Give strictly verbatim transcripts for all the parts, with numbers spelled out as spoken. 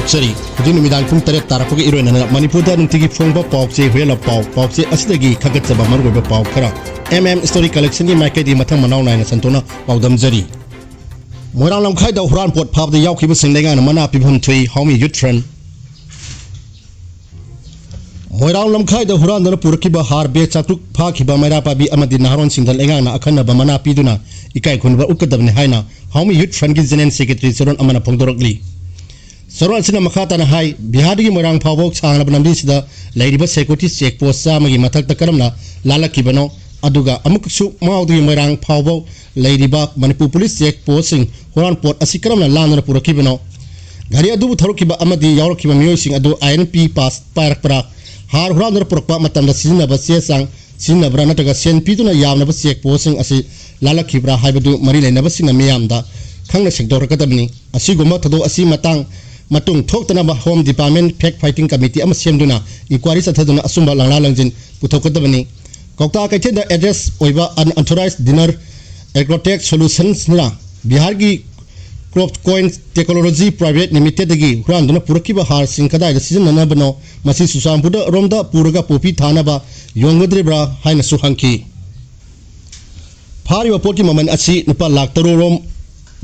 ꯆꯔꯤ꯫ ꯍꯧꯖꯤꯛ ꯅꯨꯃꯤꯗꯥꯡ ꯄꯨꯡ ꯇꯔꯦꯠ ꯇꯥꯔꯛꯄꯒ ꯏꯔꯣꯏꯅꯅ ꯃꯅꯤꯄꯨꯔꯗ ꯅꯨꯡꯇꯤꯒꯤ ꯐꯣꯡꯕ ꯄꯥꯎ ꯆꯦ ꯍꯨꯏꯌꯦꯟꯂꯣ ꯄꯥꯎ꯫ ꯄꯥꯎ ꯆꯦ ꯑꯁꯤꯗꯒꯤ ꯈꯥꯒꯠꯆꯕ ꯃꯔꯨꯑꯣꯏꯕ ꯄꯥꯎ ꯈꯔ꯫ ꯑꯦꯝ ꯑꯦꯝ ꯁ꯭ꯇꯣꯔꯤ ꯀꯂꯦꯛꯁꯟꯒꯤ ꯃꯥꯏꯀꯩꯗꯒꯤ ꯃꯊꯪ ꯃꯅꯥꯎ ꯅꯥꯏꯅ ꯁꯟꯇꯣꯛꯅ ꯄꯥꯎꯗꯝꯖꯔꯤ꯫ ꯃꯣꯏꯔꯥꯡ ꯂꯝꯈꯥꯏꯗ ꯍꯨꯔꯥꯟ ꯄꯣꯠ ꯐꯥꯕꯗ ꯌꯥꯎꯈꯤꯕꯁꯤꯡ ꯂꯩꯉꯥꯛꯅ ꯃꯅꯥ ꯄꯤꯐꯝ ꯊꯣꯛꯏ, ꯍꯥꯎꯃꯤ ꯌꯨꯠ ꯐ꯭ꯔꯟ꯫ ꯃꯣꯏꯔꯥꯡ ꯂꯝꯈꯥꯏꯗ ꯍꯨꯔꯥꯟꯗꯨꯅ ꯄꯨꯔꯛꯈꯤꯕ ꯍꯥꯔ ꯕꯦꯒ ꯆꯥꯇ꯭ꯔꯨꯛ ꯐꯥꯈꯤꯕ ꯃꯩꯔꯥ ꯄꯥꯏꯕꯤ ꯑꯃꯗꯤ ꯅꯍꯥꯔꯣꯟꯁꯤꯡꯗ ꯂꯩꯉꯥꯛꯅ ꯑꯈꯟꯅꯕ ꯃꯅꯥ ꯄꯤꯗꯨꯅ ꯏꯀꯥꯏ ꯈꯨꯝꯅꯕ ꯎꯠꯀꯗꯕꯅꯤ ꯍꯥꯏꯅ ꯍꯥꯎꯃꯤ ꯌꯨꯠ ꯐ꯭ꯔꯟꯒꯤ ꯖꯦꯅꯔꯦꯜ ꯁꯦꯀ꯭ꯔꯦꯇꯔꯤ ꯆꯥꯔꯣꯟ ꯑꯃꯅ ꯐꯣꯡꯗꯣꯔꯛꯂꯤ꯫ ꯆꯥꯔꯣꯟ ꯑꯁꯤꯅ ꯃꯈꯥ ꯇꯥꯅ ꯍꯥꯏ, ꯕꯤꯍꯥꯔꯗꯒꯤ ꯃꯣꯏꯔꯥꯡ ꯐꯥꯎꯕ ꯁꯥꯡꯂꯕ ꯂꯝꯕꯤꯁꯤꯗ ꯂꯩꯔꯤꯕ ꯁꯦꯀ꯭ꯌꯨꯔꯤꯇꯤ ꯆꯦꯛ ꯄꯣꯁ ꯆꯥꯝꯃꯒꯤ ꯃꯊꯛꯇ ꯀꯔꯝꯅ ꯂꯥꯜꯂꯛꯈꯤꯕꯅꯣ, ꯑꯗꯨꯒ ꯑꯃꯨꯛꯁꯨ ꯃꯥꯎꯗꯒꯤ ꯃꯣꯏꯔꯥꯡ ꯐꯥꯎꯕ ꯂꯩꯔꯤꯕ ꯃꯅꯤꯄꯨꯔ ꯄꯨꯂꯤꯁ ꯆꯦꯛ ꯄꯣꯁꯁꯤꯡ ꯍꯨꯔꯥꯟ ꯄꯣꯠ ꯑꯁꯤ ꯀꯔꯝꯅ ꯂꯥꯟꯗꯨꯅ ꯄꯨꯔꯛꯈꯤꯕꯅꯣ? ꯘꯔꯤ ꯑꯗꯨꯕꯨ ꯊꯧꯔꯛꯈꯤꯕ ꯑꯃꯗꯤ ꯌꯥꯎꯔꯛꯈꯤꯕ ꯃꯤꯑꯣꯏꯁꯤꯡ ꯑꯗꯨ ꯑꯥꯏ ꯑꯦꯟ ꯄꯤ ꯄꯥꯁ ꯄꯥꯏꯔꯛꯄ꯭ꯔꯥ? ꯍꯥꯔ ꯍꯨꯔꯥꯟꯗꯨꯅ ꯄꯨꯔꯛꯄ ꯃꯇꯝꯗ ꯁꯤꯖꯤꯟꯅꯕ ꯆꯦ ꯆꯥꯡ ꯁꯤꯖꯤꯟꯅꯕ꯭ꯔꯥ ꯅꯠꯇ꯭ꯔꯒ ꯁꯦꯟ ꯄꯤꯗꯨꯅ ꯌꯥꯝꯂꯕ ꯆꯦꯛ ꯄꯣꯁꯁꯤꯡ ꯑꯁꯤ ꯂꯥꯜꯂꯛꯈꯤꯕ꯭ꯔꯥ ꯍꯥꯏꯕꯗꯨ ꯃꯔꯤ ꯂꯩꯅꯕꯁꯤꯡꯅ ꯃꯤꯌꯥꯝꯗ ꯈꯪꯅ ꯁꯦꯡꯗꯣꯛꯂꯛꯀꯗꯕꯅꯤ꯫ ꯑꯁꯤꯒꯨꯝꯕ ꯊꯧꯗꯣꯛ ꯑꯁꯤ ꯃꯇꯥꯡ ꯃꯇꯨꯡ ꯊꯣꯛꯇꯅꯕ ꯍꯣꯝ ꯗꯤꯄꯥꯔꯠꯃꯦꯟ ꯐꯦꯛ ꯐꯥꯏꯇꯤꯡ ꯀꯃꯤꯇꯤ ꯑꯃ ꯁꯦꯝꯗꯨꯅ ꯏꯟꯀ꯭ꯋꯥꯔꯤ ꯆꯠꯊꯗꯨꯅ ꯑꯆꯨꯝꯕ ꯂꯥꯡꯂꯥ ꯂꯥꯡꯖꯤꯟ ꯄꯨꯊꯣꯛꯀꯗꯕꯅꯤ꯫ ꯀꯧꯇꯥ ꯀꯩꯊꯦꯜꯗ ꯑꯦꯗ꯭ꯔꯦꯁ ꯑꯣꯏꯕ unauthorized dealer Agrotech Solutionsꯅ ꯕꯤꯍꯥꯔꯒꯤ ꯀ꯭ꯔꯣꯞ ꯀꯣꯏꯟ ꯇꯦꯛꯅꯣꯂꯣꯖꯤ ꯄ꯭ꯔꯥꯏꯚꯦꯠ ꯂꯤꯃꯤꯇꯦꯗꯇꯒꯤ ꯍꯨꯔꯥꯟꯗꯨꯅ ꯄꯨꯔꯛꯈꯤꯕ ꯍꯥꯔꯁꯤꯡ ꯀꯗꯥꯏꯗ ꯁꯤꯖꯤꯟꯅꯅꯕꯅꯣ? ꯃꯁꯤ ꯆꯨꯔꯆꯥꯟꯄꯨꯔꯗ ꯔꯣꯝꯗ ꯄꯨꯔꯒ ꯄꯣꯄꯤ ꯊꯥꯅꯕ ꯌꯣꯟꯒꯗ꯭ꯔꯤꯕ꯭ꯔꯥ ꯍꯥꯏꯅꯁꯨ ꯍꯪꯈꯤ꯫ ꯐꯥꯔꯤꯕ ꯄꯣꯠꯀꯤ ꯃꯃꯜ ꯑꯁꯤ ꯂꯨꯄꯥ ꯂꯥꯈ ꯇꯔꯨꯛ ꯔꯣꯝ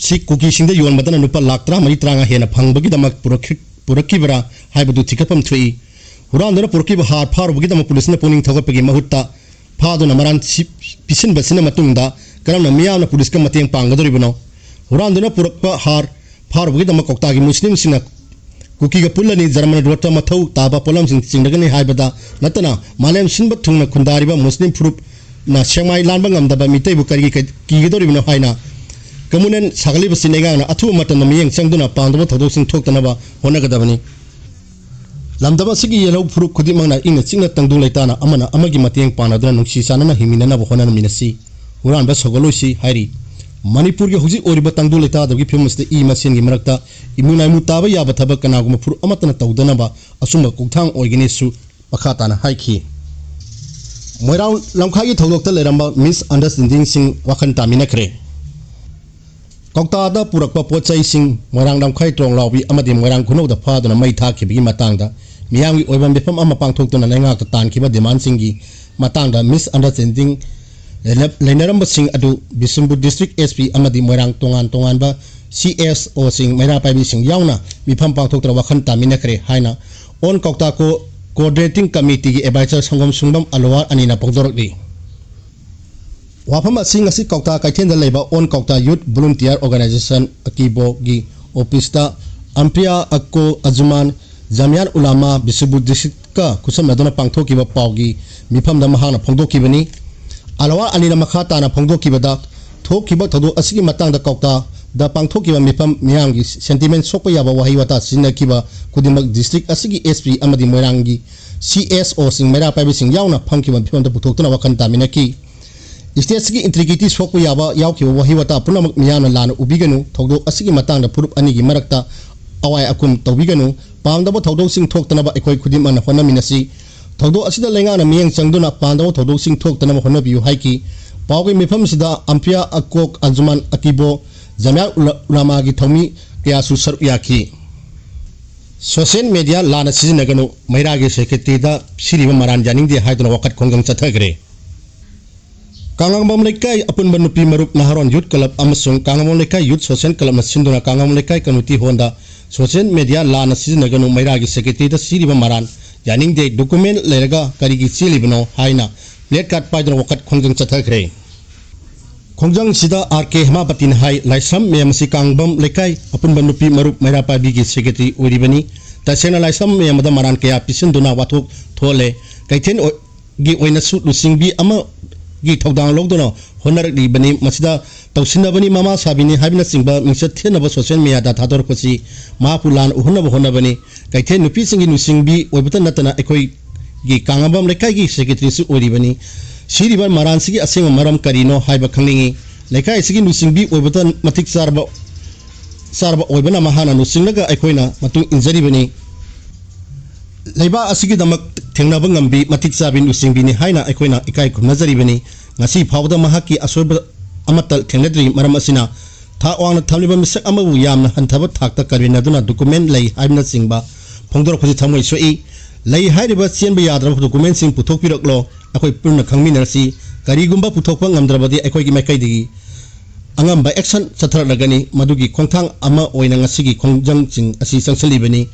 ꯁꯤ ꯀꯨꯀꯤꯁꯤꯡꯗ ꯌꯣꯟꯕꯗꯅ ꯂꯨꯄꯥ ꯂꯥꯈ ꯇꯔꯥꯃꯔꯤ ꯇꯔꯥꯃꯉꯥ ꯍꯦꯟꯅ ꯐꯪꯕꯒꯤꯗꯃꯛ ꯄꯨꯔꯛꯈꯤ-, ꯄꯨꯔꯛꯈꯤꯕ꯭ꯔꯥ ꯍꯥꯏꯕꯗꯨ ꯊꯤꯒꯠꯐꯝ ꯊꯣꯛꯏ꯫ ꯍꯨꯔꯥꯟꯗꯨꯅ ꯄꯨꯔꯛꯈꯤꯕ ꯍꯥꯔ ꯐꯥꯔꯨꯕꯒꯤꯗꯃꯛ ꯄꯨꯂꯤꯁꯅ ꯄꯨꯛꯅꯤꯡ ꯊꯧꯒꯠꯄꯒꯤ ꯃꯍꯨꯠꯇ ꯐꯥꯗꯨꯅ ꯃꯔꯥꯟ ꯁꯤ-, ꯄꯤꯁꯤꯟꯕꯁꯤꯅ ꯃꯇꯨꯡꯗ ꯀꯔꯝꯅ ꯃꯤꯌꯥꯝꯅ ꯄꯨꯂꯤꯁꯀ ꯃꯇꯦꯡ ꯄꯥꯡꯒꯗꯧꯔꯤꯕꯅꯣ? ꯍꯨꯔꯥꯟꯗꯨꯅ ꯄꯨꯔꯛꯄ ꯍꯥꯔ ꯐꯥꯔꯨꯕꯒꯤꯗꯃꯛ ꯀꯧꯇꯥꯒꯤ ꯃꯨꯁꯂꯤꯝꯁꯤꯡꯅ ꯀꯨꯀꯤꯒ ꯄꯨꯜꯂꯅꯤ, ꯖꯔꯃꯟ ꯔꯣꯗꯇ ꯃꯊꯧ ꯇꯥꯕ ꯄꯣꯠꯂꯝꯁꯤꯡ ꯆꯤꯡꯂꯒꯅꯤ ꯍꯥꯏꯕꯗ ꯅꯠꯇꯅ ꯃꯥꯂꯦꯝ ꯁꯤꯟꯕ ꯊꯨꯡꯅ ꯈꯨꯟꯗꯥꯔꯤꯕ ꯃꯨꯁꯂꯤꯝ ꯐꯨꯔꯨꯞꯅ ꯁꯦꯛꯃꯥꯏ ꯂꯥꯟꯕ ꯉꯝꯗꯕ ꯃꯤꯇꯩꯕꯨ ꯀꯔꯤꯒꯤ ꯀ-, ꯀꯤꯒꯗꯧꯔꯤꯕꯅꯣ ꯍꯥꯏꯅ ꯀꯃꯨꯅꯦꯜ ꯁꯥꯒꯠꯂꯤꯕꯁꯤ ꯂꯩꯉꯥꯛꯅ ꯑꯊꯨꯕ ꯃꯇꯝꯗ ꯃꯤꯠꯌꯦꯡ ꯆꯪꯗꯨꯅ ꯄꯥꯝꯗꯕ ꯊꯧꯗꯣꯛꯁꯤꯡ ꯊꯣꯛꯇꯅꯕ ꯍꯣꯠꯅꯒꯗꯕꯅꯤ꯫ ꯂꯝꯗꯝ ꯑꯁꯤꯒꯤ ꯌꯦꯜꯍꯧ ꯐꯨꯔꯨꯞ ꯈꯨꯗꯤꯡꯃꯛꯅ ꯏꯪꯅ ꯆꯤꯛꯅ ꯇꯪꯗꯨ ꯂꯩꯇꯥꯅ ꯑꯃꯅ ꯑꯃꯒꯤ ꯃꯇꯦꯡ ꯄꯥꯡꯅꯗꯨꯅ ꯅꯨꯡꯁꯤ ꯆꯥꯟꯅꯅ ꯍꯤꯡꯃꯤꯟꯅꯅꯕ ꯍꯣꯠꯅꯃꯤꯟꯅꯁꯤ꯫ ꯍꯨꯔꯥꯟꯕ ꯁꯧꯒꯠꯂꯣꯏꯁꯤ ꯍꯥꯏꯔꯤ꯫ ꯃꯅꯤꯄꯨꯔꯒꯤ ꯍꯧꯖꯤꯛ ꯑꯣꯏꯔꯤꯕ ꯇꯪꯗꯨ ꯂꯩꯇꯥꯗꯕꯒꯤ ꯐꯤꯕꯝ ꯑꯁꯤꯗ ꯏ ꯃꯁꯦꯟꯒꯤ ꯃꯔꯛꯇ ꯏꯃꯨ ꯅꯥꯏꯃꯨ ꯇꯥꯕ ꯌꯥꯕ ꯊꯕꯛ ꯀꯅꯥꯒꯨꯝꯕ ꯐꯨꯔꯨꯞ ꯑꯃꯠꯇꯅ ꯇꯧꯗꯅꯕ ꯑꯆꯨꯝꯕ ꯈꯣꯡꯊꯥꯡ ꯑꯣꯏꯒꯅꯤꯁꯨ ꯃꯈꯥ ꯇꯥꯅ ꯍꯥꯏꯈꯤ꯫ ꯃꯣꯏꯔꯥꯡ ꯂꯝꯈꯥꯏꯒꯤ ꯊꯧꯗꯣꯛꯇ ꯂꯩꯔꯝꯕ ꯃꯤꯁ ꯑꯟꯗꯔꯁ꯭ꯇꯦꯟꯗꯤꯡꯁꯤꯡ ꯋꯥꯈꯜ ꯇꯥꯃꯤꯟꯅꯈ꯭ꯔꯦ꯫ ꯀꯧꯇꯥꯗ ꯄꯨꯔꯛꯄ ꯄꯣꯠ ꯆꯩꯁꯤꯡ ꯃꯣꯏꯔꯥꯡ ꯂꯝꯈꯥꯏ ꯇ꯭ꯔꯣꯡꯂꯥꯎꯕꯤ ꯑꯃꯗꯤ ꯃꯣꯏꯔꯥꯡ ꯈꯨꯅꯧꯗ ꯐꯥꯗꯨꯅ ꯃꯩ ꯊꯥꯈꯤꯕꯒꯤ ꯃꯇꯥꯡꯗ ꯃꯤꯌꯥꯝꯒꯤ ꯑꯣꯏꯕ ꯃꯤꯐꯝ ꯑꯃ ꯄꯥꯡꯊꯣꯛꯇꯨꯅ ꯂꯩꯉꯥꯛꯇ ꯇꯥꯟꯈꯤꯕ ꯗꯤꯃꯥꯟꯁꯤꯡꯒꯤ ꯃꯇꯥꯡꯗ ꯃꯤꯁꯑꯟꯗꯔꯁ꯭ꯇꯦꯟꯗꯤꯡ ꯂꯩꯅꯔꯝꯕꯁꯤꯡ ꯑꯗꯨ ꯕꯤꯁꯅꯨꯄꯨꯔ ꯗꯤꯁꯇ꯭ꯔꯤꯛ ꯑꯦꯁ ꯄꯤ ꯑꯃꯗꯤ ꯃꯣꯏꯔꯥꯡ ꯇꯣꯉꯥꯟ ꯇꯣꯉꯥꯟꯕ ꯁꯤ ꯑꯦꯁ ꯑꯣꯁꯤꯡ ꯃꯩꯔꯥ ꯄꯥꯏꯕꯤꯁꯤꯡ ꯌꯥꯎꯅ ꯃꯤꯐꯝ ꯄꯥꯡꯊꯣꯛꯇꯨꯅ ꯋꯥꯈꯜ ꯇꯥꯃꯤꯟꯅꯈ꯭ꯔꯦ ꯍꯥꯏꯅ ꯑꯣꯟ ꯀꯧꯇꯥ ꯀꯣ-, ꯀꯣꯑꯣꯔꯗꯤꯅꯦꯇꯤꯡ ꯀꯃꯤꯇꯤꯒꯤ ꯑꯦꯗꯚꯥꯏꯖꯔ ꯁꯪꯒꯣꯝ ꯁꯨꯡꯕꯝ ꯑꯂꯋꯥꯔ ꯑꯅꯤꯅ ꯐꯣꯡꯗꯣꯔꯛꯂꯤ꯫ ꯋꯥꯐꯝ ꯑꯁꯤ ꯉꯁꯤ ꯀꯧꯇꯥ ꯀꯩꯊꯦꯜꯗ ꯂꯩꯕ ꯑꯣꯟ ꯀꯧꯇꯥ ꯌꯨꯠ ꯚꯣꯂꯨꯟꯇꯤꯌꯔ ꯑꯣꯔꯒꯅꯥꯏꯖꯦꯁꯟ ꯑꯀꯤꯕꯣꯒꯤ ꯑꯣꯐꯤꯁꯇ ꯑꯝꯄꯤꯌꯥ ꯑꯀꯣ ꯑꯖꯨꯃꯥꯟ ꯖꯥꯃꯤꯌꯥꯟ ꯎꯂꯥꯃꯥ ꯕꯤꯁꯅꯨꯄꯨꯔ ꯗꯤꯁꯇ꯭ꯔꯤꯛꯀ ꯈꯨꯠꯁꯝꯅꯗꯨꯅ ꯄꯥꯡꯊꯣꯛꯈꯤꯕ ꯄꯥꯎꯒꯤ ꯃꯤꯐꯝꯗ ꯃꯍꯥꯛꯅ ꯐꯣꯡꯗꯣꯛꯈꯤꯕꯅꯤ꯫ ꯑꯂꯋꯥꯔ ꯑꯅꯤꯅ ꯃꯈꯥ ꯇꯥꯅ ꯐꯣꯡꯗꯣꯛꯈꯤꯕꯗ, ꯊꯣꯛꯈꯤꯕ ꯊꯧꯗꯣꯛ ꯑꯁꯤꯒꯤ ꯃꯇꯥꯡꯗ ꯀꯧꯇꯥꯗ ꯄꯥꯡꯊꯣꯛꯈꯤꯕ ꯃꯤꯐꯝ ꯃꯤꯌꯥꯝꯒꯤ ꯁꯦꯟꯇꯤꯃꯦꯟ ꯁꯣꯛꯄ ꯌꯥꯕ ꯋꯥꯍꯩ ꯋꯥꯇꯥ ꯁꯤꯖꯤꯟꯅꯈꯤꯕ ꯈꯨꯗꯤꯡꯃꯛ ꯗꯤꯁꯇ꯭ꯔꯤꯛ ꯑꯁꯤꯒꯤ ꯑꯦꯁ ꯄꯤ ꯑꯃꯗꯤ ꯃꯣꯏꯔꯥꯡꯒꯤ ꯁꯤ ꯑꯦꯁ ꯑꯣꯁꯤꯡ ꯃꯩꯔꯥ ꯄꯥꯏꯕꯤꯁꯤꯡ ꯌꯥꯎꯅ ꯐꯝꯈꯤꯕ ꯃꯤꯐꯝꯗ ꯄꯨꯊꯣꯛꯇꯨꯅ ꯋꯥꯈꯜ ꯇꯥꯃꯤꯟꯅꯈꯤ꯫ ꯁ꯭ꯇꯦꯠꯁꯤꯒꯤ ꯏꯟꯇꯤꯒ꯭ꯔꯤꯇꯤ ꯁꯣꯛꯄ ꯌꯥꯕ ꯌꯥꯎꯈꯤꯕ ꯋꯥꯍꯩ ꯋꯥꯇꯥ ꯄꯨꯝꯅꯃꯛ ꯃꯤꯌꯥꯝꯅ ꯂꯥꯟꯅ ꯎꯕꯤꯒꯅꯨ꯫ ꯊꯧꯗꯣꯛ ꯑꯁꯤꯒꯤ ꯃꯇꯥꯡꯗ ꯐꯨꯔꯨꯞ ꯑꯅꯤꯒꯤ ꯃꯔꯛꯇ ꯑꯋꯥꯏ ꯑꯀꯨꯝ ꯇꯧꯕꯤꯒꯅꯨ꯫ ꯄꯥꯝꯗꯕ ꯊꯧꯗꯣꯛꯁꯤꯡ ꯊꯣꯛꯇꯅꯕ ꯑꯩꯈꯣꯏ ꯈꯨꯗꯤꯡꯃꯛꯅ ꯍꯣꯠꯅꯃꯤꯟꯅꯁꯤ꯫ ꯊꯧꯗꯣꯛ ꯑꯁꯤꯗ ꯂꯩꯉꯥꯛꯅ ꯃꯤꯠꯌꯦꯡ ꯆꯪꯗꯨꯅ ꯄꯥꯝꯗꯕ ꯊꯧꯗꯣꯛꯁꯤꯡ ꯊꯣꯛꯇꯅꯕ ꯍꯣꯠꯅꯕꯤꯌꯨ ꯍꯥꯏꯈꯤ꯫ ꯄꯥꯎꯒꯤ ꯃꯤꯐꯝꯁꯤꯗ ꯑꯝꯄꯤꯌꯥ ꯑꯀꯣꯛ ꯑꯟꯖꯨꯃꯥꯟ ꯑꯀꯤꯕꯣ, ꯖꯃꯤꯌꯥꯠ ꯎꯂ-, ꯎꯂꯥꯃꯥꯒꯤ ꯊꯧꯃꯤ ꯀꯌꯥꯁꯨ ꯁꯔꯨꯛ ꯌꯥꯈꯤ꯫ ꯁꯣꯁꯤꯌꯦꯜ ꯃꯦꯗꯤꯌꯥ ꯂꯥꯟꯅ ꯁꯤꯖꯤꯟꯅꯒꯅꯨ, ꯃꯩꯔꯥꯒꯤ ꯁꯦꯀ꯭ꯔꯦꯇꯔꯤꯗ ꯁꯤꯔꯤꯕ ꯃꯔꯥꯟ ꯌꯥꯅꯤꯡꯗꯦ ꯍꯥꯏꯗꯨꯅ ꯋꯥꯀꯠ ꯈꯣꯡꯖꯪ ꯆꯠꯊꯈ꯭ꯔꯦ꯫ ꯀꯥꯡꯉꯥꯡꯕꯝ ꯂꯩꯀꯥꯏ ꯑꯄꯨꯟꯕ ꯅꯨꯄꯤ ꯃꯔꯨꯞ ꯅꯍꯥꯔꯣꯟ ꯌꯨꯠ ꯀ꯭ꯂꯕ ꯑꯃꯁꯨꯡ ꯀꯥꯡꯉꯥꯡꯕꯝ ꯂꯩꯀꯥꯏ ꯌꯨꯠ ꯁꯣꯁꯤꯌꯦꯜ ꯀ꯭ꯂꯕꯅ ꯁꯤꯟꯗꯨꯅ ꯀꯥꯡꯉꯥꯡꯕꯝ ꯂꯩꯀꯥꯏ ꯀꯝꯃ꯭ꯌꯨꯅꯤꯇꯤ ꯍꯣꯜꯗ ꯁꯣꯁꯤꯌꯦꯜ ꯃꯦꯗꯤꯌꯥ ꯂꯥꯟꯅ ꯁꯤꯖꯤꯟꯅꯒꯅꯨ, ꯃꯩꯔꯥꯒꯤ ꯁꯦꯀ꯭ꯔꯦꯇꯔꯤꯗ ꯁꯤꯔꯤꯕ ꯃꯔꯥꯟ ꯌꯥꯅꯤꯡꯗꯦ, ꯗꯣꯀꯨꯃꯦꯟ ꯂꯩꯔꯒ ꯀꯔꯤꯒꯤ ꯆꯦꯜꯂꯤꯕꯅꯣ ꯍꯥꯏꯅ ꯄ꯭ꯂꯦꯛ ꯀꯥꯔꯗ ꯄꯥꯏꯗꯨꯅ ꯋꯥꯀꯠ ꯈꯣꯡꯖꯪ ꯆꯠꯊꯈ꯭ꯔꯦ꯫ ꯈꯣꯡꯖꯪꯁꯤꯗ ꯑꯥꯔ ꯀꯦ ꯍꯦꯃꯥꯄꯇꯤꯅ ꯍꯥꯏ, ꯂꯥꯏꯁ꯭ꯔꯝ ꯃꯌꯥꯝ ꯑꯁꯤ ꯀꯥꯡꯉꯥꯡꯕꯝ ꯂꯩꯀꯥꯏ ꯑꯄꯨꯟꯕ ꯅꯨꯄꯤ ꯃꯔꯨꯞ ꯃꯩꯔꯥ ꯄꯥꯏꯕꯤꯒꯤ ꯁꯦꯀ꯭ꯔꯦꯇꯔꯤ ꯑꯣꯏꯔꯤꯕꯅꯤ꯫ ꯇꯁꯦꯡꯅ ꯂꯥꯏꯁ꯭ꯔꯝ ꯃꯌꯥꯝꯗ ꯃꯔꯥꯟ ꯀꯌꯥ ꯄꯤꯁꯤꯟꯗꯨꯅ ꯋꯥꯊꯣꯛ ꯊꯣꯛꯍꯜꯂꯦ꯫ ꯀꯩꯊꯦꯜ ꯑꯣꯏ-, ꯒꯤ ꯑꯣꯏꯅꯁꯨ ꯂꯨꯆꯤꯡꯕꯤ ꯑꯃꯒꯤ ꯊꯧꯗꯥꯡ ꯂꯧꯗꯨꯅ ꯍꯣꯠꯅꯔꯛꯂꯤꯕꯅꯤ꯫ ꯃꯁꯤꯗ ꯇꯧꯁꯤꯟꯅꯕꯅꯤ, ꯃꯃꯥ ꯁꯥꯕꯤꯅꯤ ꯍꯥꯏꯕꯅꯆꯤꯡꯕ ꯃꯤꯡꯆꯠ ꯊꯦꯠꯅꯕ ꯁꯣꯁꯤꯌꯦꯜ ꯃꯦꯗꯤꯌꯥꯗ ꯊꯥꯗꯣꯔꯛꯄꯁꯤ ꯃꯍꯥꯛꯄꯨ ꯂꯥꯟꯅ ꯎꯍꯟꯅꯕ ꯍꯣꯠꯅꯕꯅꯤ꯫ ꯀꯩꯊꯦꯜ ꯅꯨꯄꯤꯁꯤꯡꯒꯤ ꯂꯨꯆꯤꯡꯕꯤ ꯑꯣꯏꯕꯇ ꯅꯠꯇꯅ ꯑꯩꯈꯣꯏꯒꯤ ꯀꯥꯡꯉꯥꯡꯕꯝ ꯂꯩꯀꯥꯏꯒꯤ ꯁꯦꯀ꯭ꯔꯦꯇꯔꯤꯁꯨ ꯑꯣꯏꯔꯤꯕꯅꯤ꯫ ꯁꯤꯔꯤꯕ ꯃꯔꯥꯟꯁꯤꯒꯤ ꯑꯁꯦꯡꯕ ꯃꯔꯝ ꯀꯔꯤꯅꯣ ꯍꯥꯏꯕ ꯈꯪꯅꯤꯡꯏ꯫ ꯂꯩꯀꯥꯏ ꯑꯁꯤꯒꯤ ꯂꯨꯆꯤꯡꯕꯤ ꯑꯣꯏꯕꯇ ꯃꯇꯤꯛ ꯆꯥꯔꯕ, ꯆꯥꯔꯕ ꯑꯣꯏꯕꯅ ꯃꯍꯥꯛꯅ ꯂꯨꯆꯤꯡꯂꯒ ꯑꯩꯈꯣꯏꯅ ꯃꯇꯨꯡ ꯏꯟꯖꯔꯤꯕꯅꯤ꯫ ꯂꯩꯕꯥꯛ ꯑꯁꯤꯒꯤꯗꯃꯛ ꯊꯦꯡꯅꯕ ꯉꯝꯕꯤ ꯃꯇꯤꯛ ꯆꯥꯕꯤ ꯂꯨꯆꯤꯡꯕꯤꯅꯤ ꯍꯥꯏꯅ ꯑꯩꯈꯣꯏꯅ ꯏꯀꯥꯏ ꯈꯨꯝꯅꯖꯔꯤꯕꯅꯤ꯫ ꯉꯁꯤ ꯐꯥꯎꯕꯗ ꯃꯍꯥꯛꯀꯤ ꯑꯁꯣꯏꯕ ꯑꯃꯠꯇ ꯊꯦꯡꯅꯗ꯭ꯔꯤ꯫ ꯃꯔꯝ ꯑꯁꯤꯅ ꯊꯥꯛ ꯋꯥꯡꯅ ꯊꯝꯂꯤꯕ ꯃꯤꯁꯛ ꯑꯃꯕꯨ ꯌꯥꯝꯅ ꯍꯟꯊꯕ ꯊꯥꯛꯇ ꯀꯔꯦꯝꯅꯗꯨꯅ ꯗꯣꯀꯨꯃꯦꯟ ꯂꯩ ꯍꯥꯏꯕꯅꯆꯤꯡꯕ ꯐꯣꯡꯗꯣꯔꯛꯄꯁꯤ ꯊꯃꯣꯏ ꯁꯣꯛꯏ꯫ ꯂꯩ ꯍꯥꯏꯔꯤꯕ ꯆꯦꯟꯕ ꯌꯥꯗ꯭ꯔꯕ ꯗꯣꯀꯨꯃꯦꯟꯁꯤꯡ ꯄꯨꯊꯣꯛꯄꯤꯔꯛꯂꯣ, ꯑꯩꯈꯣꯏ ꯄꯨꯟꯅ ꯈꯪꯃꯤꯟꯅꯔꯁꯤ꯫ ꯀꯔꯤꯒꯨꯝꯕ ꯄꯨꯊꯣꯛꯄ ꯉꯝꯗ꯭ꯔꯕꯗꯤ ꯑꯩꯈꯣꯏꯒꯤ ꯃꯥꯏꯀꯩꯗꯒꯤ ꯑꯉꯝꯕ ꯑꯦꯛꯁꯟ ꯆꯠꯊꯔꯛꯂꯒꯅꯤ꯫ ꯃꯗꯨꯒꯤ ꯈꯣꯡꯊꯥꯡ ꯑꯃ ꯑꯣꯏꯅ ꯉꯁꯤꯒꯤ ꯈꯣꯡꯖꯪꯁꯤꯡ ꯑꯁꯤ ꯆꯪꯁꯤꯜꯂꯤꯕꯅꯤ꯫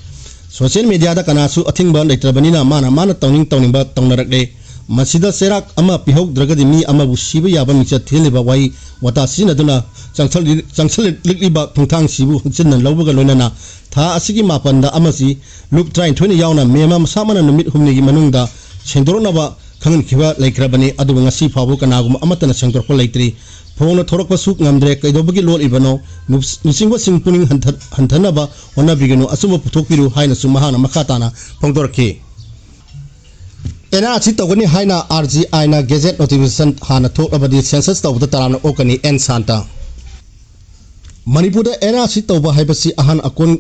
ꯁꯣꯁꯤꯌꯦꯜ ꯃꯦꯗꯤꯌꯥꯗ ꯀꯅꯥꯁꯨ ꯑꯊꯤꯡꯕ ꯂꯩꯇ꯭ꯔꯕꯅꯤꯅ ꯃꯥꯅ ꯃꯥꯅ ꯇꯧꯅꯤꯡ ꯇꯧꯅꯤꯡꯕ ꯇꯧꯅꯔꯛꯂꯦ꯫ ꯃꯁꯤꯗ ꯆꯩꯔꯥꯛ ꯑꯃ ꯄꯤꯍꯧꯗ꯭ꯔꯒꯗꯤ ꯃꯤ ꯑꯃꯕꯨ ꯁꯤꯕ ꯌꯥꯕ ꯃꯤꯡꯆꯠ ꯊꯤꯍꯜꯂꯤꯕ ꯋꯥꯍꯩ ꯋꯥꯇꯥ ꯁꯤꯖꯤꯟꯅꯗꯨꯅ ꯆꯪꯁꯜ-, ꯆꯪꯁꯜꯂꯛꯂꯤꯕ ꯈꯣꯡꯊꯥꯡꯁꯤꯕꯨ ꯍꯛꯆꯤꯟꯅ ꯂꯧꯕꯒ ꯂꯣꯏꯅꯅ ꯊꯥ ꯑꯁꯤꯒꯤ ꯃꯥꯄꯟꯗ ꯑꯃꯁꯤ ꯂꯨꯞ ꯇꯔꯥꯅꯤꯊꯣꯏꯅ ꯌꯥꯎꯅ ꯃꯦꯝꯃ ꯃꯁꯥꯃꯛꯅ ꯅꯨꯃꯤꯠ ꯍꯨꯝꯅꯤꯒꯤ ꯃꯅꯨꯡꯗ ꯁꯦꯡꯗꯣꯔꯛꯅꯕ ꯈꯪꯍꯟꯈꯤꯕ ꯂꯩꯈ꯭ꯔꯕꯅꯤ꯫ ꯑꯗꯨꯕꯨ ꯉꯁꯤ ꯐꯥꯎꯕ ꯀꯅꯥꯒꯨꯝꯕ ꯑꯃꯠꯇꯅ ꯁꯦꯡꯗꯣꯔꯛꯄ ꯂꯩꯇ꯭ꯔꯤ꯫ ꯐꯣꯡꯅ ꯊꯣꯔꯛꯄꯁꯨ ꯉꯝꯗ꯭ꯔꯦ꯫ ꯀꯩꯗꯧꯕꯒꯤ ꯂꯣꯠꯂꯤꯕꯅꯣ? ꯅꯨꯡ-, ꯂꯨꯆꯤꯡꯕꯁꯤꯡ ꯄꯨꯛꯅꯤꯡ ꯍꯟꯊ-, ꯍꯟꯊꯅꯕ ꯍꯣꯠꯅꯕꯤꯒꯅꯨ꯫ ꯑꯆꯨꯝꯕ ꯄꯨꯊꯣꯛꯄꯤꯔꯨ ꯍꯥꯏꯅꯁꯨ ꯃꯍꯥꯛꯅ ꯃꯈꯥ ꯇꯥꯅ ꯐꯣꯡꯗꯣꯔꯛꯈꯤ꯫ ꯑꯦꯟ ꯑꯥꯔ ꯁꯤ ꯇꯧꯒꯅꯤ ꯍꯥꯏꯅ ꯑꯥꯔ ꯖꯤ ꯑꯥꯏꯅ ꯒꯦꯖꯦꯠ ꯅꯣꯇꯤꯐꯤꯀꯦꯁꯟ ꯍꯥꯟꯅ ꯊꯣꯛꯂꯕꯗꯤ ꯁꯦꯟꯁꯁ ꯇꯧꯕꯗ ꯇꯔꯥꯝꯅ ꯑꯣꯛꯀꯅꯤ, ꯑꯦꯟ ꯁꯥꯟꯇ꯫ ꯃꯅꯤꯄꯨꯔꯗ ꯑꯦꯟ ꯑꯥꯔ ꯁꯤ ꯇꯧꯕ ꯍꯥꯏꯕꯁꯤ ꯑꯍꯥꯟ ꯑꯀꯣꯟ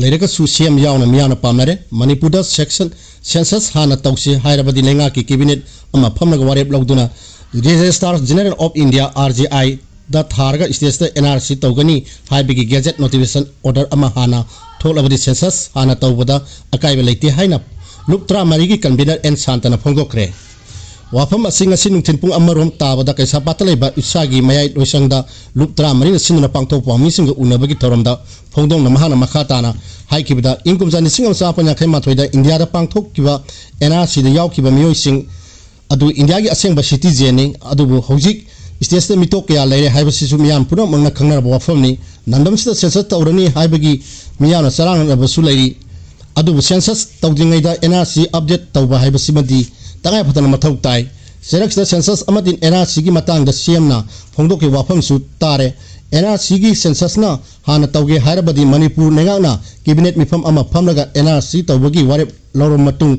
ꯂꯩꯔꯒꯁꯨ ꯁꯤ ꯑꯦꯝ ꯌꯥꯎꯅ ꯃꯤꯌꯥꯝꯅ ꯄꯥꯝꯅꯔꯦ꯫ ꯃꯅꯤꯄꯨꯔꯗ ꯁꯦꯛꯁꯟ, ꯁꯦꯟꯁꯁ ꯍꯥꯟꯅ ꯇꯧꯁꯤ ꯍꯥꯏꯔꯕꯗꯤ ꯂꯩꯉꯥꯛꯀꯤ ꯀꯦꯕꯤꯅꯦꯠ ꯑꯃ ꯐꯝꯂꯒ ꯋꯥꯔꯦꯞ ꯂꯧꯗꯨꯅ registrar general of India, R G I, ꯗ ꯊꯥꯔꯒ ꯁ꯭ꯇꯦꯠꯁꯇ ꯑꯦꯟ ꯑꯥꯔ ꯁꯤ ꯇꯧꯒꯅꯤ ꯍꯥꯏꯕꯒꯤ ꯒꯦꯖꯦꯠ ꯅꯣꯇꯤꯐꯤꯀꯦꯁꯟ ꯑꯣꯔꯗꯔ ꯑꯃ ꯍꯥꯟꯅ ꯊꯣꯛꯂꯕꯗꯤ ꯁꯦꯟꯁꯁ ꯍꯥꯟꯅ ꯇꯧꯕꯗ ꯑꯀꯥꯏꯕ ꯂꯩꯇꯦ ꯍꯥꯏꯅ ꯂꯨꯞ ꯇꯔꯥꯃꯔꯤꯒꯤ ꯀꯟꯚꯤꯅꯔ ꯑꯦꯟ ꯁꯥꯟꯇꯅ ꯐꯣꯡꯗꯣꯛꯈ꯭ꯔꯦ꯫ ꯋꯥꯐꯝ ꯑꯁꯤ ꯉꯁꯤ ꯅꯨꯡꯊꯤꯜ ꯄꯨꯡ ꯑꯃꯔꯣꯝ ꯇꯥꯕꯗ ꯀꯩꯁꯥꯝꯄꯥꯠꯇ ꯂꯩꯕ ꯏꯠꯁꯥꯒꯤ ꯃꯌꯥꯏ ꯂꯣꯏꯁꯪꯗ ꯂꯨꯞ ꯇꯔꯥꯃꯔꯤꯅ ꯁꯤꯟꯗꯨꯅ ꯄꯥꯡꯊꯣꯛꯄ ꯃꯤꯁꯤꯡꯒ ꯎꯅꯕꯒꯤ ꯊꯧꯔꯝꯗ ꯐꯣꯡꯗꯣꯛꯅ ꯃꯍꯥꯛꯅ ꯃꯈꯥ ꯇꯥꯅ ꯍꯥꯏꯈꯤꯕꯗ, ꯏꯪ ꯀꯨꯝꯖꯥ ꯂꯤꯁꯤꯡ ꯑꯃ ꯆꯃꯥꯄꯟ ꯌꯥꯡꯈꯩ ꯃꯥꯊꯣꯏꯗ ꯏꯟꯗꯤꯌꯥꯗ ꯄꯥꯡꯊꯣꯛꯈꯤꯕ ꯑꯦꯟ ꯑꯥꯔ ꯁꯤꯗ ꯌꯥꯎꯈꯤꯕ ꯃꯤꯑꯣꯏꯁꯤꯡ ꯑꯗꯨ ꯏꯟꯗꯤꯌꯥꯒꯤ ꯑꯁꯦꯡꯕ ꯁꯤꯇꯤꯖꯦꯟꯅꯤ꯫ ꯑꯗꯨꯕꯨ ꯍꯧꯖꯤꯛ ꯁ꯭ꯇꯦꯠꯁꯇ ꯃꯤꯇꯣꯞ ꯀꯌꯥ ꯂꯩꯔꯦ ꯍꯥꯏꯕꯁꯤꯁꯨ ꯃꯤꯌꯥꯝ ꯄꯨꯝꯅꯃꯛꯅ ꯈꯪꯅꯔꯕ ꯋꯥꯐꯝꯅꯤ꯫ ꯂꯝꯗꯝꯁꯤꯗ ꯁꯦꯟꯁꯁ ꯇꯧꯔꯅꯤ ꯍꯥꯏꯕꯒꯤ ꯃꯤꯌꯥꯝꯅ ꯆꯔꯥꯡꯅꯕꯁꯨ ꯂꯩꯔꯤ꯫ ꯑꯗꯨꯕꯨ ꯁꯦꯟꯁꯁ ꯇꯧꯗ꯭ꯔꯤꯉꯩꯗ ꯑꯦꯟ ꯑꯥꯔ ꯁꯤ ꯑꯞꯗꯦꯠ ꯇꯧꯕ ꯍꯥꯏꯕꯁꯤꯃꯗꯤ ꯇꯉꯥꯏ ꯐꯗꯅ ꯃꯊꯧ ꯇꯥꯏ꯫ ꯆꯩꯔꯛꯁꯤꯗ ꯁꯦꯟꯁꯁ ꯑꯃꯗꯤ ꯑꯦꯟ ꯑꯥꯔ ꯁꯤꯒꯤ ꯃꯇꯥꯡꯗ ꯁꯤ ꯑꯦꯝꯅ ꯐꯣꯡꯗꯣꯛꯈꯤꯕ ꯋꯥꯐꯝꯁꯨ ꯇꯥꯔꯦ꯫ ꯑꯦꯟ ꯑꯥꯔ ꯁꯤꯒꯤ ꯁꯦꯟꯁꯁꯅ ꯍꯥꯟꯅ ꯇꯧꯒꯦ ꯍꯥꯏꯔꯕꯗꯤ ꯃꯅꯤꯄꯨꯔ ꯂꯩꯉꯥꯛꯅ ꯀꯦꯕꯤꯅꯦꯠ ꯃꯤꯐꯝ ꯑꯃ ꯐꯝꯂꯒ ꯑꯦꯟ ꯑꯥꯔ ꯁꯤ ꯇꯧꯕꯒꯤ ꯋꯥꯔꯦꯞ ꯂꯧꯔꯕ ꯃꯇꯨꯡ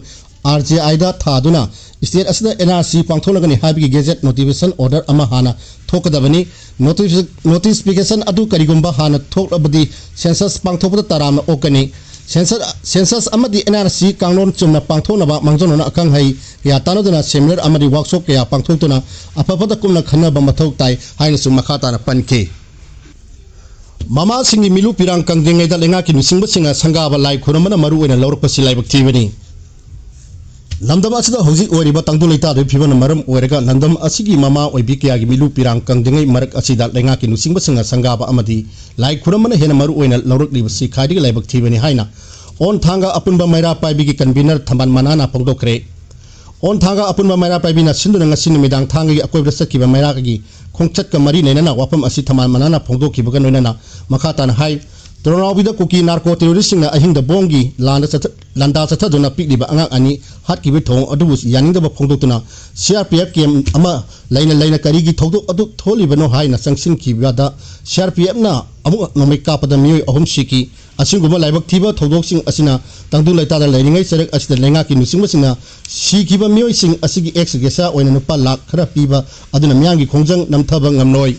ꯑꯥꯔ ꯖꯤ ꯑꯥꯏꯗ ꯊꯥꯗꯨꯅ ꯁ꯭ꯇꯦꯠ ꯑꯁꯤꯗ ꯑꯦꯟ ꯑꯥꯔ ꯁꯤ ꯄꯥꯡꯊꯣꯛꯂꯒꯅꯤ ꯍꯥꯏꯕꯒꯤ ꯒꯦꯖꯦꯠ ꯅꯣꯇꯤꯐꯤꯀꯦꯁꯟ ꯑꯣꯔꯗꯔ ꯑꯃ ꯍꯥꯟꯅ ꯊꯣꯛꯀꯗꯕꯅꯤ꯫ ꯅꯣꯇꯤꯐꯤ-, ꯅꯣꯇꯤꯐꯤꯀꯦꯁꯟ ꯑꯗꯨ ꯀꯔꯤꯒꯨꯝꯕ ꯍꯥꯟꯅ ꯊꯣꯛꯂꯕꯗꯤ ꯁꯦꯟꯁꯁ ꯄꯥꯡꯊꯣꯛꯄꯗ ꯇꯔꯥꯝꯅ ꯑꯣꯛꯀꯅꯤ꯫ ꯁꯦꯟꯁꯁ, ꯁꯦꯟꯁꯁ ꯑꯃꯗꯤ ꯑꯦꯟ ꯑꯥꯔ ꯁꯤ ꯀꯥꯡꯂꯣꯟ ꯆꯨꯝꯅ ꯄꯥꯡꯊꯣꯛꯅꯕ ꯃꯥꯡꯖꯧꯅꯅ ꯑꯈꯪ ꯑꯍꯩ ꯀꯌꯥ ꯇꯥꯟꯅꯗꯨꯅ ꯁꯦꯃꯤꯅꯥꯔ ꯑꯃꯗꯤ ꯋꯥꯛꯁꯣꯞ ꯀꯌꯥ ꯄꯥꯡꯊꯣꯛꯇꯨꯅ ꯑꯐ ꯐꯠꯇ ꯀꯨꯞꯅ ꯈꯟꯅꯕ ꯃꯊꯧ ꯇꯥꯏ ꯍꯥꯏꯅꯁꯨ ꯃꯈꯥ ꯇꯥꯅ ꯄꯟꯈꯤ꯫ ꯃꯃꯥꯁꯤꯡꯒꯤ ꯃꯤꯂꯨ ꯄꯤꯔꯥꯡ ꯀꯪꯗ꯭ꯔꯤꯉꯩꯗ ꯂꯩꯉꯥꯛꯀꯤ ꯂꯨꯆꯤꯡꯕꯁꯤꯡꯅ ꯁꯪꯒꯥꯕ ꯂꯥꯏ ꯈꯨꯔꯨꯝꯕꯅ ꯃꯔꯨ ꯑꯣꯏꯅ ꯂꯧꯔꯛꯄꯁꯤ ꯂꯥꯏꯕꯛ ꯊꯤꯕꯅꯤ꯫ ꯂꯝꯗꯝ ꯑꯁꯤꯗ ꯍꯧꯖꯤꯛ ꯑꯣꯏꯔꯤꯕ ꯇꯪꯗꯨ ꯂꯩꯇꯥꯗꯕꯒꯤ ꯐꯤꯕꯝꯅ ꯃꯔꯝ ꯑꯣꯏꯔꯒ ꯂꯝꯗꯝ ꯑꯁꯤꯒꯤ ꯃꯃꯥ ꯑꯣꯏꯕꯤ ꯀꯌꯥꯒꯤ ꯃꯤꯂꯨ ꯄꯤꯔꯥꯡ ꯀꯪꯗ꯭ꯔꯤꯉꯩ ꯃꯔꯛ ꯑꯁꯤꯗ ꯂꯩꯉꯥꯛꯀꯤ ꯂꯨꯆꯤꯡꯕꯁꯤꯡꯅ ꯁꯪꯒꯥꯕ ꯑꯃꯗꯤ ꯂꯥꯏ ꯈꯨꯔꯨꯝꯕꯅ ꯍꯦꯟꯅ ꯃꯔꯨ ꯑꯣꯏꯅ ꯂꯧꯔꯛꯂꯤꯕꯁꯤ ꯈ꯭ꯋꯥꯏꯗꯒꯤ ꯂꯥꯏꯕꯛ ꯊꯤꯕꯅꯤ ꯍꯥꯏꯅ ꯑꯣꯟ ꯊꯥꯡꯒ ꯑꯄꯨꯟꯕ ꯃꯩꯔꯥ ꯄꯥꯏꯕꯤꯒꯤ ꯀꯟꯚꯤꯅꯔ ꯊꯝꯕꯥꯜ ꯃꯅꯥꯅ ꯐꯣꯡꯗꯣꯛꯈ꯭ꯔꯦ꯫ ꯑꯣꯟ ꯊꯥꯡꯒ ꯑꯄꯨꯟꯕ ꯃꯩꯔꯥ ꯄꯥꯏꯕꯤꯅ ꯁꯤꯟꯗꯨꯅ ꯉꯁꯤ ꯅꯨꯃꯤꯗꯥꯡ ꯊꯥꯡꯒꯒꯤ ꯑꯀꯣꯏꯕꯗ ꯆꯠꯈꯤꯕ ꯃꯩꯔꯥꯒꯤ ꯈꯣꯡꯆꯠꯀ ꯃꯔꯤ ꯂꯩꯅꯅ ꯋꯥꯐꯝ ꯑꯁꯤ ꯊꯝꯕꯥꯜ ꯃꯅꯥꯅ ꯐꯣꯡꯗꯣꯛꯈꯤꯕꯒ ꯂꯣꯏꯅꯅ ꯃꯈꯥ ꯇꯥꯅ ꯍꯥꯏ, ꯇꯣꯔꯣꯅꯥꯎꯕꯤꯗ ꯀꯨꯀꯤ ꯅꯥꯔꯀꯣ ꯇꯦꯔꯣꯔꯤꯁ꯭ꯠꯁꯤꯡꯅ ꯑꯍꯤꯡꯗ ꯕꯣꯝꯒꯤ ꯂꯥꯟꯗ ꯆꯠꯊ-, ꯂꯥꯟꯗꯥ ꯆꯠꯊꯗꯨꯅ ꯄꯤꯛꯂꯤꯕ ꯑꯉꯥꯡ ꯑꯅꯤ ꯍꯥꯠꯈꯤꯕꯒꯤ ꯊꯧꯑꯣꯡ ꯑꯗꯨꯕꯨ ꯌꯥꯅꯤꯡꯗꯕ ꯐꯣꯡꯗꯣꯛꯇꯨꯅ ꯁꯤ ꯑꯥꯔ ꯄꯤ ꯑꯦꯐ ꯀꯦꯝ ꯑꯃ ꯂꯩꯅ ꯂꯩꯅ ꯀꯔꯤꯒꯤ ꯊꯧꯗꯣꯛ ꯑꯗꯨ ꯊꯣꯛꯂꯤꯕꯅꯣ ꯍꯥꯏꯅ ꯆꯪꯁꯤꯟꯈꯤꯕꯗ ꯁꯤ ꯑꯥꯔ ꯄꯤ ꯑꯦꯐꯅ ꯑꯃꯨꯛ ꯅꯣꯡꯃꯩ ꯀꯥꯞꯄꯗ ꯃꯤꯑꯣꯏ ꯑꯍꯨꯝ ꯁꯤꯈꯤ꯫ ꯑꯁꯤꯒꯨꯝꯕ ꯂꯥꯏꯕꯛ ꯊꯤꯕ ꯊꯧꯗꯣꯛꯁꯤꯡ ꯑꯁꯤꯅ ꯇꯪꯗꯨ ꯂꯩꯇꯥꯗ ꯂꯩꯔꯤꯉꯩ ꯆꯔꯛ ꯑꯁꯤꯗ ꯂꯩꯉꯥꯛꯀꯤ ꯂꯨꯆꯤꯡꯕꯁꯤꯡꯅ ꯁꯤꯈꯤꯕ ꯃꯤꯑꯣꯏꯁꯤꯡ ꯑꯁꯤꯒꯤ ꯑꯦꯛꯁ ꯒ꯭ꯔꯦꯁꯤꯌꯥ ꯑꯣꯏꯅ ꯂꯨꯄꯥ ꯂꯥꯈ ꯈꯔ ꯄꯤꯕ ꯑꯗꯨꯅ ꯃꯤꯌꯥꯝꯒꯤ ꯈꯣꯡꯖꯪ ꯅꯝꯊꯕ ꯉꯝꯂꯣꯏ꯫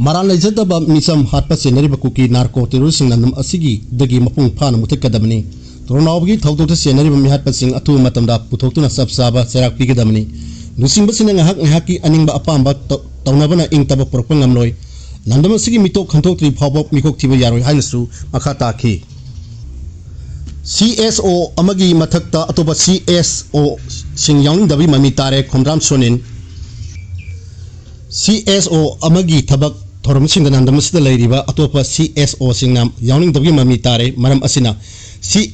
ꯃꯔꯥꯜ ꯂꯩꯖꯗꯕ ꯃꯤꯆꯝ ꯍꯥꯠꯄ ꯆꯦꯟꯅꯔꯤꯕ ꯀꯨꯀꯤ ꯅꯥꯔꯀꯣ ꯇꯦꯔꯣꯔꯤꯁ꯭ꯠꯁꯤꯡ ꯂꯝꯗꯝ ꯑꯁꯤꯒꯤꯗꯒꯤ ꯃꯄꯨꯡ ꯐꯥꯅ ꯃꯨꯊꯠꯀꯗꯕꯅꯤ꯫ ꯇꯣꯔꯣꯅꯥꯎꯕꯒꯤ ꯊꯧꯗꯣꯛꯇ ꯆꯦꯟꯅꯔꯤꯕ ꯃꯤꯍꯥꯠꯄꯁꯤꯡ ꯑꯊꯨꯕ ꯃꯇꯝꯗ ꯄꯨꯊꯣꯛꯇꯨꯅ ꯆꯞ ꯆꯥꯕ ꯆꯩꯔꯥꯛ ꯄꯤꯒꯗꯕꯅꯤ꯫ ꯂꯨꯆꯤꯡꯕꯁꯤꯡꯅ ꯉꯥꯏꯍꯥꯛ ꯉꯥꯏꯍꯥꯛꯀꯤ ꯑꯅꯤꯡꯕ ꯑꯄꯥꯝꯕ ꯇꯧ-, ꯇꯧꯅꯕꯅ ꯏꯪ ꯇꯞꯄ ꯄꯨꯔꯛꯄ ꯉꯝꯂꯣꯏ꯫ ꯂꯝꯗꯝ ꯑꯁꯤꯒꯤ ꯃꯤꯇꯣꯞ ꯈꯟꯗꯣꯛꯇ꯭ꯔꯤ ꯐꯥꯎꯕ ꯃꯤꯀꯣꯛ ꯊꯤꯕ ꯌꯥꯔꯣꯏ ꯍꯥꯏꯅꯁꯨ ꯃꯈꯥ ꯇꯥꯈꯤ꯫ ꯁꯤ ꯑꯦꯁ ꯑꯣ ꯑꯃꯒꯤ ꯃꯊꯛꯇ ꯑꯇꯣꯞꯄ ꯁꯤ ꯑꯦꯁ ꯑꯣꯁꯤꯡ ꯌꯥꯎꯅꯤꯡꯗꯕꯒꯤ ꯃꯃꯤ ꯇꯥꯔꯦ, ꯈꯣꯝꯗ꯭ꯔꯥꯝ ꯁꯣꯅꯤꯟ꯫ ꯁꯤ ꯑꯦꯁ ꯑꯣ ꯑꯃꯒꯤ ꯊꯕꯛ ꯊꯧꯔꯝꯁꯤꯡꯗ ꯂꯝꯗꯝ ꯑꯁꯤꯗ ꯂꯩꯔꯤꯕ ꯑꯇꯣꯞꯄ ꯁꯤ ꯑꯦꯁ ꯑꯣꯁꯤꯡꯅ ꯌꯥꯎꯅꯤꯡꯗꯕꯒꯤ ꯃꯃꯤ ꯇꯥꯔꯦ꯫ ꯃꯔꯝ ꯑꯁꯤꯅ ꯁꯤ,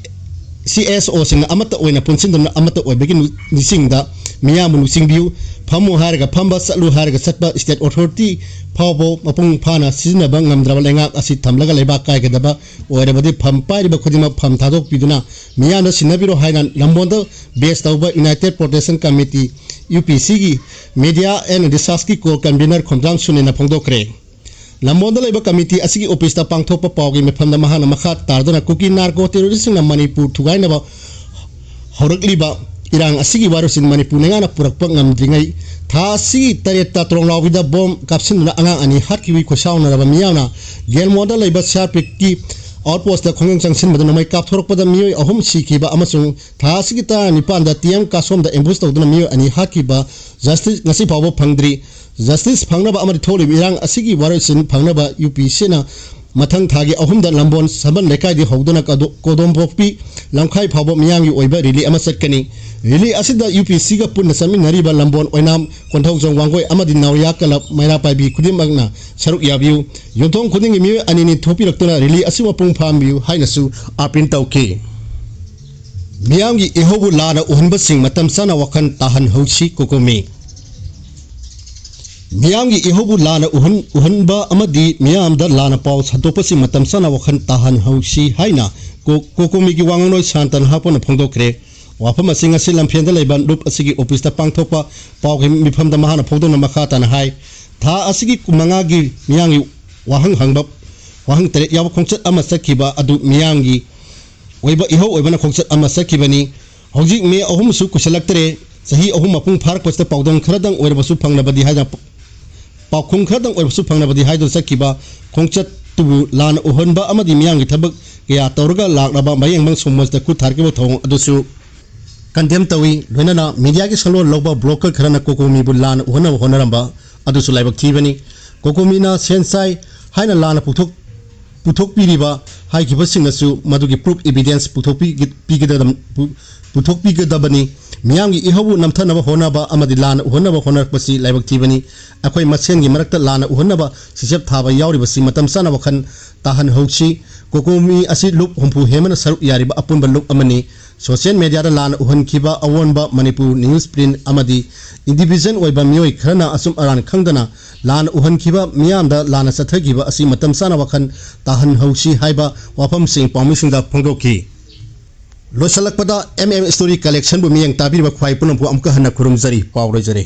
ꯁꯤ ꯑꯦꯁ ꯑꯣꯁꯤꯡꯅ ꯑꯃꯠꯇ ꯑꯣꯏꯅ ꯄꯨꯟꯁꯤꯟꯗꯨꯅ ꯑꯃꯠꯇ ꯑꯣꯏꯕꯒꯤ ꯅꯨ-, ꯅꯤꯡꯁꯤꯡꯗ ꯃꯤꯌꯥꯝꯕꯨ ꯅꯤꯡꯁꯤꯡꯕꯤꯌꯨ꯫ ꯐꯝꯃꯨ ꯍꯥꯏꯔꯒ ꯐꯝꯕ, ꯆꯠꯂꯨ ꯍꯥꯏꯔꯒ ꯆꯠꯄ, ꯁ꯭ꯇꯦꯠ ꯑꯣꯊꯣꯔꯤꯇꯤ ꯐꯥꯎꯕ ꯃꯄꯨꯡ ꯐꯥꯅ ꯁꯤꯖꯤꯟꯅꯕ ꯉꯝꯗ꯭ꯔꯕ ꯂꯩꯉꯥꯛ ꯑꯁꯤ ꯊꯝꯂꯒ ꯂꯩꯕꯥꯛ ꯀꯥꯏꯒꯗꯕ ꯑꯣꯏꯔꯕꯗꯤ ꯐꯝ ꯄꯥꯏꯔꯤꯕ ꯈꯨꯗꯤꯡꯃꯛ ꯐꯝ ꯊꯥꯗꯣꯛꯄꯤꯗꯨꯅ ꯃꯤꯌꯥꯝꯗ ꯁꯤꯟꯅꯕꯤꯔꯣ ꯍꯥꯏꯅ ꯂꯝꯕꯣꯟꯗ ꯕꯦꯁ ꯇꯧꯕ United Protection Committee, ꯌꯨ ꯄꯤ ꯁꯤꯒꯤ Media and Researchꯀꯤ ꯀꯣ ꯀꯟꯚꯤꯅꯔ ꯈꯣꯝꯗ꯭ꯔꯥꯝ ꯁꯨꯅꯤꯅ ꯐꯣꯡꯗꯣꯛꯈ꯭ꯔꯦ꯫ ꯂꯝꯕꯣꯟꯗ ꯂꯩꯕ ꯀꯃꯤꯇꯤ ꯑꯁꯤꯒꯤ ꯑꯣꯐꯤꯁꯇ ꯄꯥꯡꯊꯣꯛꯄ ꯄꯥꯎꯒꯤ ꯃꯤꯐꯝꯗ ꯃꯍꯥꯛꯅ ꯃꯈꯥ ꯇꯥꯔꯗꯨꯅ ꯀꯨꯀꯤ ꯅꯥꯔꯀꯣ ꯇꯦꯔꯣꯔꯤꯁ꯭ꯠꯁꯤꯡꯅ ꯃꯅꯤꯄꯨꯔ ꯊꯨꯒꯥꯏꯅꯕ ꯍꯧꯔꯛꯂꯤꯕ ꯏꯔꯥꯡ ꯑꯁꯤꯒꯤ ꯋꯥꯔꯣꯜꯁꯤꯡ ꯃꯅꯤꯄꯨꯔ ꯂꯩꯉꯥꯛꯅ ꯄꯨꯔꯛꯄ ꯉꯝꯗ꯭ꯔꯤꯉꯩ ꯊꯥ ꯑꯁꯤꯒꯤ ꯇꯔꯦꯠꯇ ꯇꯣꯔꯣꯡꯂꯥꯎꯕꯤꯗ ꯕꯣꯝ ꯀꯥꯞꯁꯤꯟꯗꯨꯅ ꯑꯉꯥꯡ ꯑꯅꯤ ꯍꯥꯠꯈꯤꯕꯒꯤ ꯈꯨꯠꯁꯥꯎꯅꯔꯕ ꯃꯤꯌꯥꯝꯅ ꯒꯦꯜꯃꯣꯟꯗ ꯂꯩꯕ ꯁꯤ ꯑꯥꯔ ꯄꯤ ꯑꯦꯐꯀꯤ ꯑꯥꯎꯠ ꯄꯣꯁꯇ ꯈꯣꯡꯖꯪ ꯆꯪꯁꯤꯟꯕꯗ ꯅꯣꯡꯃꯩ ꯀꯥꯞꯊꯣꯔꯛꯄꯗ ꯃꯤꯑꯣꯏ ꯑꯍꯨꯝ ꯁꯤꯈꯤꯕ ꯑꯃꯁꯨꯡ ꯊꯥ ꯑꯁꯤꯒꯤ ꯇꯔꯥꯅꯤꯄꯥꯟꯗ ꯇꯤ ꯑꯦꯝ ꯀꯥꯁꯣꯝꯗ ꯑꯦꯝꯕꯨꯁ ꯇꯧꯗꯨꯅ ꯃꯤꯑꯣꯏ ꯑꯅꯤ ꯍꯥꯠꯈꯤꯕ ꯖꯁꯇꯤꯁ ꯉꯁꯤ ꯐꯥꯎꯕ ꯐꯪꯗ꯭ꯔꯤ꯫ ꯖꯁꯇꯤꯁ ꯐꯪꯅꯕ ꯑꯃꯗꯤ ꯊꯣꯛꯂꯤꯕ ꯏꯔꯥꯡ ꯑꯁꯤꯒꯤ ꯋꯥꯔꯣꯏꯁꯤꯟ ꯐꯪꯅꯕ ꯌꯨ ꯄꯤ ꯁꯤꯅ ꯃꯊꯪ ꯊꯥꯒꯤ ꯑꯍꯨꯝꯗ ꯅꯝꯕꯣꯜ ꯁꯝꯕꯜ ꯂꯩꯀꯥꯏꯗꯒꯤ ꯍꯧꯗꯨꯅ ꯀꯗꯣ-, ꯀꯣꯗꯣꯝꯄꯣꯛꯄꯤ ꯂꯝꯈꯥꯏ ꯐꯥꯎꯕ ꯃꯤꯌꯥꯝꯒꯤ ꯑꯣꯏꯕ ꯔꯦꯂꯤ ꯑꯃ ꯆꯠꯀꯅꯤ꯫ ꯔꯦꯂꯤ ꯑꯁꯤꯗ ꯌꯨ ꯄꯤ ꯁꯤꯒ ꯄꯨꯟꯅ ꯆꯠꯃꯤꯟꯅꯔꯤꯕ ꯂꯝꯕꯣꯜ, ꯑꯣꯏꯅꯥꯝ, ꯀꯣꯟꯊꯧꯖꯝ, ꯋꯥꯡꯒꯣꯏ ꯑꯃꯗꯤ ꯅꯥꯎꯔꯤꯌꯥ ꯀꯂꯕ ꯃꯩꯔꯥ ꯄꯥꯏꯕꯤ ꯈꯨꯗꯤꯡꯃꯛꯅ ꯁꯔꯨꯛ ꯌꯥꯕꯤꯌꯨ꯫ ꯌꯨꯝꯊꯣꯡ ꯈꯨꯗꯤꯡꯒꯤ ꯃꯤꯑꯣꯏ ꯑꯅꯤꯅꯤ ꯊꯣꯛꯄꯤꯔꯛꯇꯨꯅ ꯔꯦꯂꯤ ꯑꯁꯤ ꯃꯄꯨꯡ ꯐꯥꯍꯟꯕꯤꯌꯨ ꯍꯥꯏꯅꯁꯨ ꯑꯥꯄꯤꯜ ꯇꯧꯈꯤ꯫ ꯃꯤꯌꯥꯝꯒꯤ ꯏꯍꯧꯕꯨ ꯂꯥꯟꯅ ꯎꯍꯟꯕꯁꯤꯡ ꯃꯇꯝ ꯆꯥꯅ ꯋꯥꯈꯜ ꯇꯥꯍꯟꯍꯧꯁꯤ, ꯀꯣꯀꯣꯃꯤ꯫ ꯃꯤꯌꯥꯝꯒꯤ ꯏꯍꯧꯕꯨ ꯂꯥꯟꯅ ꯎꯍꯟ-, ꯎꯍꯟꯕ ꯑꯃꯗꯤ ꯃꯤꯌꯥꯝꯗ ꯂꯥꯟꯅ ꯄꯥꯎ ꯁꯟꯗꯣꯛꯄꯁꯤꯡ ꯃꯇꯝ ꯆꯥꯅ ꯋꯥꯈꯜ ꯇꯥꯍꯟꯍꯧꯁꯤ ꯍꯥꯏꯅ ꯀꯣ-, ꯀꯣꯀꯣꯃꯤꯒꯤ ꯋꯥ ꯉꯥꯡꯂꯣꯏ ꯁꯥꯟꯇꯅ ꯍꯥꯞꯄꯅ ꯐꯣꯡꯗꯣꯛꯈ꯭ꯔꯦ꯫ ꯋꯥꯐꯝ ꯑꯁꯤ ꯉꯁꯤ ꯂꯝꯐꯦꯜꯗ ꯂꯩꯕ ꯂꯨꯞ ꯑꯁꯤꯒꯤ ꯑꯣꯐꯤꯁꯇ ꯄꯥꯡꯊꯣꯛꯄ ꯄꯥꯎꯒꯤ ꯃꯤꯐꯝꯗ ꯃꯍꯥꯛꯅ ꯐꯣꯡꯗꯣꯛꯅ ꯃꯈꯥ ꯇꯥꯅ ꯍꯥꯏ, ꯊꯥ ꯑꯁꯤꯒꯤ ꯀꯨꯟꯃꯉꯥꯒꯤ ꯃꯤꯌꯥꯝꯒꯤ ꯋꯥꯍꯪ ꯍꯪꯕ, ꯋꯥꯍꯪ ꯇꯔꯦꯠ ꯌꯥꯎꯕ ꯈꯣꯡꯆꯠ ꯑꯃ ꯆꯠꯈꯤꯕ ꯑꯗꯨ ꯃꯤꯌꯥꯝꯒꯤ ꯑꯣꯏꯕ ꯏꯍꯧ ꯑꯣꯏꯕꯅ ꯈꯣꯡꯆꯠ ꯑꯃ ꯆꯠꯈꯤꯕꯅꯤ꯫ ꯍꯧꯖꯤꯛ ꯃꯦ ꯑꯍꯨꯝꯁꯨ ꯀꯨꯏꯁꯜꯂꯛꯇꯔꯦ꯫ ꯆꯍꯤ ꯑꯍꯨꯝ ꯃꯄꯨꯡ ꯐꯥꯔꯛꯄꯁꯤꯗ ꯄꯥꯎꯗꯝ ꯈꯔꯗꯪ ꯑꯣꯏꯔꯕꯁꯨ ꯐꯪꯅꯕꯗꯤ ꯍꯥꯏꯗꯅ, ꯄꯥꯎꯈꯨꯝ ꯈꯔꯗꯪ ꯑꯣꯏꯔꯕꯁꯨ ꯐꯪꯅꯕꯗꯤ ꯍꯥꯏꯗꯨꯅ ꯆꯠꯈꯤꯕ ꯈꯣꯡꯆꯠꯇꯨꯕꯨ ꯂꯥꯟꯅ ꯎꯍꯟꯕ ꯑꯃꯗꯤ ꯃꯤꯌꯥꯝꯒꯤ ꯊꯕꯛ ꯀꯌꯥ ꯇꯧꯔꯒ ꯂꯥꯛꯂꯕ ꯃꯌꯦꯡꯕꯪ ꯁꯣꯃꯣꯖꯇ ꯈꯨꯠ ꯊꯥꯔꯛꯈꯤꯕ ꯊꯧꯑꯣꯡ ꯑꯗꯨꯁꯨ ꯀꯟꯗꯦꯝ ꯇꯧꯏ꯫ ꯂꯣꯏꯅꯅ ꯃꯤꯗꯤꯌꯥꯒꯤ ꯁꯛꯂꯣꯟ ꯂꯧꯕ ꯕ꯭ꯂꯣꯀꯔ ꯈꯔꯅ ꯀꯣꯀꯣꯃꯤꯕꯨ ꯂꯥꯟꯅ ꯎꯍꯟꯅꯕ ꯍꯣꯠꯅꯔꯝꯕ ꯑꯗꯨꯁꯨ ꯂꯥꯏꯕꯛ ꯊꯤꯕꯅꯤ꯫ ꯀꯣꯀꯣꯃꯤꯅ ꯁꯦꯟ ꯆꯥꯏ ꯍꯥꯏꯅ ꯂꯥꯟꯅ ꯄꯨꯊꯣꯛ-, ꯄꯨꯊꯣꯛꯄꯤꯔꯤꯕ ꯍꯥꯏꯈꯤꯕꯁꯤꯡꯅꯁꯨ ꯃꯗꯨꯒꯤ proof evidence ꯄꯨꯊꯣꯛꯄꯤꯒ-, ꯄꯤꯒꯗꯕ-, ꯄꯨ-, ꯄꯨꯊꯣꯛꯄꯤꯒꯗꯕꯅꯤ꯫ ꯃꯤꯌꯥꯝꯒꯤ ꯏꯍꯧꯕꯨ ꯅꯝꯊꯅꯕ ꯍꯣꯠꯅꯕ ꯑꯃꯗꯤ ꯂꯥꯟꯅ ꯎꯍꯟꯅꯕ ꯍꯣꯠꯅꯔꯛꯄꯁꯤ ꯂꯥꯏꯕꯛ ꯊꯤꯕꯅꯤ꯫ ꯑꯩꯈꯣꯏ ꯃꯁꯦꯟꯒꯤ ꯃꯔꯛꯇ ꯂꯥꯟꯅ ꯎꯍꯟꯅꯕ ꯁꯤꯆꯦꯞ ꯊꯥꯕ ꯌꯥꯎꯔꯤꯕꯁꯤ ꯃꯇꯝ ꯆꯥꯅ ꯋꯥꯈꯜ ꯇꯥꯍꯟꯍꯧꯁꯤ꯫ ꯀꯣꯀꯣꯃꯤ ꯑꯁꯤ ꯂꯨꯞ ꯍꯨꯝꯐꯨ ꯍꯦꯟꯕꯅ ꯁꯔꯨꯛ ꯌꯥꯔꯤꯕ ꯑꯄꯨꯟꯕ ꯂꯨꯞ ꯑꯃꯅꯤ꯫ ꯁꯣꯁꯤꯌꯦꯜ ꯃꯦꯗꯤꯌꯥꯗ ꯂꯥꯟꯅ ꯎꯍꯟꯈꯤꯕ ꯑꯑꯣꯟꯕ ꯃꯅꯤꯄꯨꯔ ꯅ꯭ꯌꯨꯁ ꯄ꯭ꯔꯤꯟ ꯑꯃꯗꯤ ꯏꯟꯗꯤꯚꯤꯖꯨꯋꯦꯜ ꯑꯣꯏꯕ ꯃꯤꯑꯣꯏ ꯈꯔꯅ ꯑꯁꯨꯝ ꯑꯔꯥꯟ ꯈꯪꯗꯅ ꯂꯥꯟꯅ ꯎꯍꯟꯈꯤꯕ ꯃꯤꯌꯥꯝꯗ ꯂꯥꯟꯅ ꯆꯠꯊꯈꯤꯕ ꯑꯁꯤ ꯃꯇꯝ ꯆꯥꯅ ꯋꯥꯈꯜ ꯇꯥꯍꯟꯍꯧꯁꯤ ꯍꯥꯏꯕ ꯋꯥꯐꯝꯁꯤꯡ ꯄꯥꯎꯃꯤꯁꯤꯡꯗ ꯐꯣꯡꯗꯣꯛꯈꯤ꯫ ꯂꯣꯏꯁꯤꯜꯂꯛꯄꯗ ꯑꯦꯝ ꯑꯦꯝ ꯁ꯭ꯇꯣꯔꯤ ꯀꯂꯦꯛꯁꯟꯕꯨ ꯃꯤꯠꯌꯦꯡ ꯇꯥꯕꯤꯔꯤꯕ ꯈ꯭ꯋꯥꯏ ꯄꯨꯝꯅꯃꯛꯄꯨ ꯑꯃꯨꯛꯀ ꯍꯟꯅ ꯈꯨꯔꯨꯝꯖꯔꯤ꯫ ꯄꯥꯎ ꯂꯣꯏꯖꯔꯦ꯫